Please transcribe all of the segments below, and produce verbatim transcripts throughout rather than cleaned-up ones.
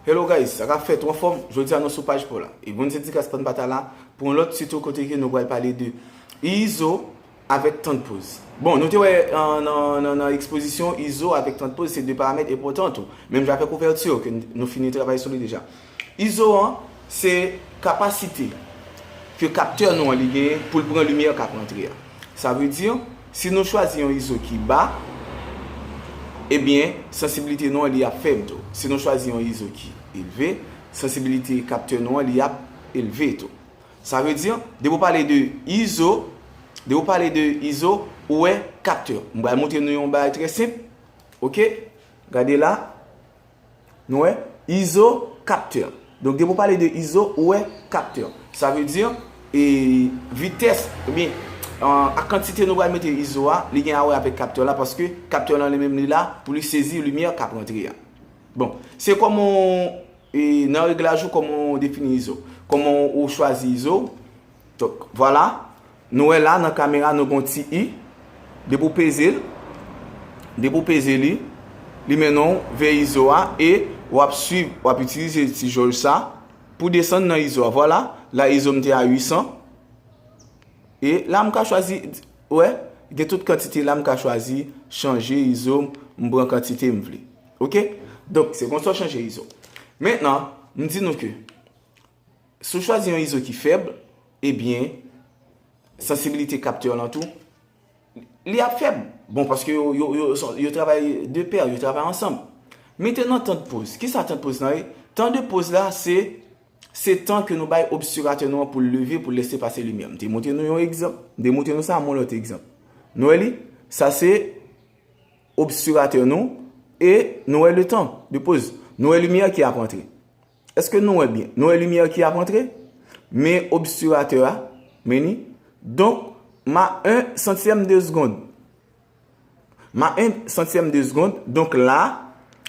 Hello guys, sa k ap fèt, ou anfòm? Jodi a nou sou paj pa w la. E Bonne Dédicace Pann Pata la pou yon lòt tuto kote ke nou pral pale de izo avèk tan de poz. Bon, nou te wè an, nan, nan, nan ekspozisyon, izo avèk tan de poz se de paramèt enpòtan tou. Menm jan avèk ouvèti ke n- nou fini travay sou li deja. Izo an, se kapasite ke kaptè nou an li genyen pou l pran limyè k ap rantre a. Sa vle di, si nou chwazi yon izo ki ba, ebyen, sansibilite nou an li ap fèb tou. Si nou chwazi yon izo ki elve, sansibilite kaptè nou an li ap elve tou. Sa vle di, depi w pale de izo, depi w pale de izo, ou wè kaptè. M pral montre nou yon bagay trè senp. Oke? Gade la. Nou wè? Izo, kaptè. Donk, depi w pale de izo, ou wè kaptè. Sa vle di, e, vitès, oubyen, an, ak kantite nou pral mete izo a, li gen a wè avèk kaptè la, paske kaptè lan li menm li la pou li sezi limyè k ap rantre a. Bon, se kòman, e, nan reglaj ou, kòman w defini izo. Kòman w chwazi izo. Donk, vwala. Nou wè la nan kamera, nou gon ti i. Depi w peze l, depi w peze li, li mennen w vè izo a e w ap swiv, w ap itilize ti jòj sa pou desann nan izo a. Vwala, la izo m te a uit san. E la m ka chwazi, wè, gen tout kantite la m ka chwazi, chanje izo m, m pran kantite m vle. Oke? Donk, se konsa w chanje izo. Mentnan, m di nou ke si w chwazi yon izo ki fèb, ebyen, sansibilite kaptè lan tou, li ap fèb. Bon, paske yo, yo, yo, yo travay de pè, yo travay ansanm. Mentnan, tan de poz. Kisa tan de poz lan ye? Tan de poz la, se, se tan ke nou bay obstiratè nou an pou l leve, pou l lese pase limyè. M te montre nou yon egzanp. M te montre nou sa, yon lòt egzanp. Nou wè li? Sa se obstiratè nou, e nou wè le tan de poz. Nou wè limyè ki ap rantre. Èske nou wè byen? Nou wè limyè ki ap rantre? Men obstiratè a, men ni. Donk, m a en santyèm de segonn. M a en santyèm de segonn. Donk la,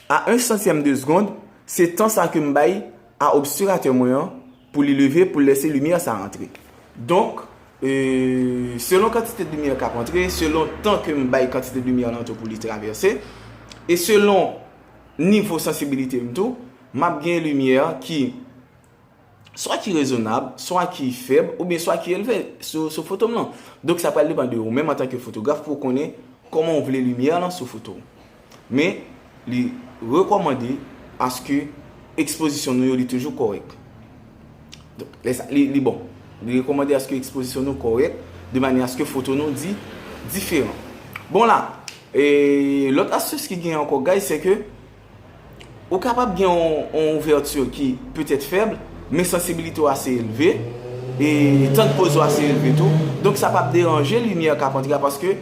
a en santyèm de segonn, se tan sa ke m bay a obstiratè mwen an pou li leve, pou l lese limyè sa rantre. Donk, e, selon kantite de limyè k ap rantre, selon tan ke m bay kantite de limyè lan tou pou li travèse, e selon nivo sansibilite m tou, m ap gen limyè ki swa ki rezonab, swa ki fèb, oubyen swa ki elve sou, sou foto m lan. Donk, sa pral depann de ou menm antanke fotograf pou w konnen kòman w vle limyè lan sou foto w. Men, li rekòmande aske ekspozisyon nou yo, li toujou kòrèk. Donk, lè sa, li, li bon. Li rekòmande aske ekspozisyon nou kòrèk, de manyè aske foto nou di, diferan. Bon la, e, lòt astis ki gen ankò, guys, se ke ou kapab gen yon, yon ouvèti ki petèt fèb, men sansibilite w ase elve, e tan de poz ou ase elve tou. Donk, sa p ap deranje limyè k ap antre a, paske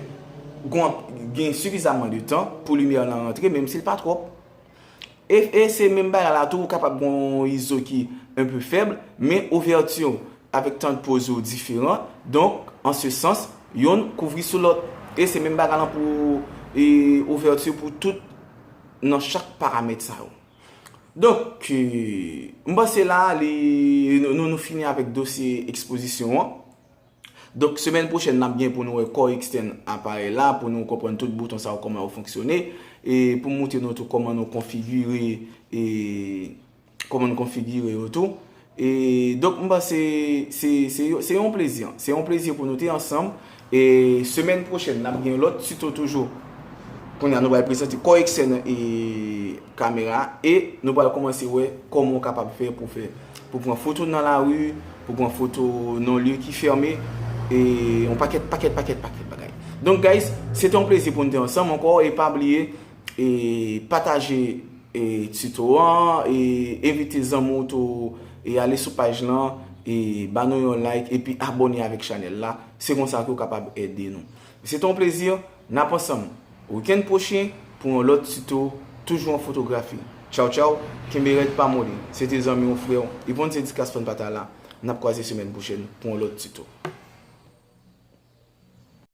gon, gen sifizaman de tan pou limyè lan rantre, menm si l pa twòp. E, e se menm bagay la tou, ou kapab gen yon izo ki enpe fèb, men ouvèti w avèk tan de poz ou diferan. Donk, an se sans, yonn kouvri sou lòt. E se menm bagay lan pou, e, ouvèti pou tout nan chak paramèt sa yo. Donk, e, m panse la, li, nou, nou, nou fini avèk dosye ekspozisyon an. Donk, semèn pwochèn, n ap gen pou nou wè kò ekstèn aparèy la, pou nou konprann tout bouton sa yo, kòman yo fonksyone, e pou m montre nou tou kòman nou konfigire, e kòman nou konfigire yo tou. E donk, m panse se, se, se yon plezi. Se yon plezi pou nou te ansanm. E semèn pwochèn, n ap gen lòt tuto toujou. Kounye a, nou pral prezante kò ekstèn e kamera e nou pral kòmanse wè kòman w kapab fè pou fè, pou pran foto nan lari, pou pran foto nan lye ki fèmen, e yon pakèt, pakèt, pakèt, pakèt bagay. Donk, guys, se te yon plezi pou n te ansanm ankò, e pa bliye, e pataje, e tuto an, e envite zanmi w tou, e ale sou paj lan, e ba nou yon like, epi abòne avèk chanèl la. Se konsa ke w kapab ede nou. Se te yon plezi, n ap ansanm wikenn pwochen pou yon lòt tuto, toujou an fotografi. Tchaw, tchaw, kenbe rèd, pa moli. Se te zanmi w, frè w, Yvonne Dédicace Pann Pata la. N ap kwaze semèn pwochèn pou yon lòt tuto.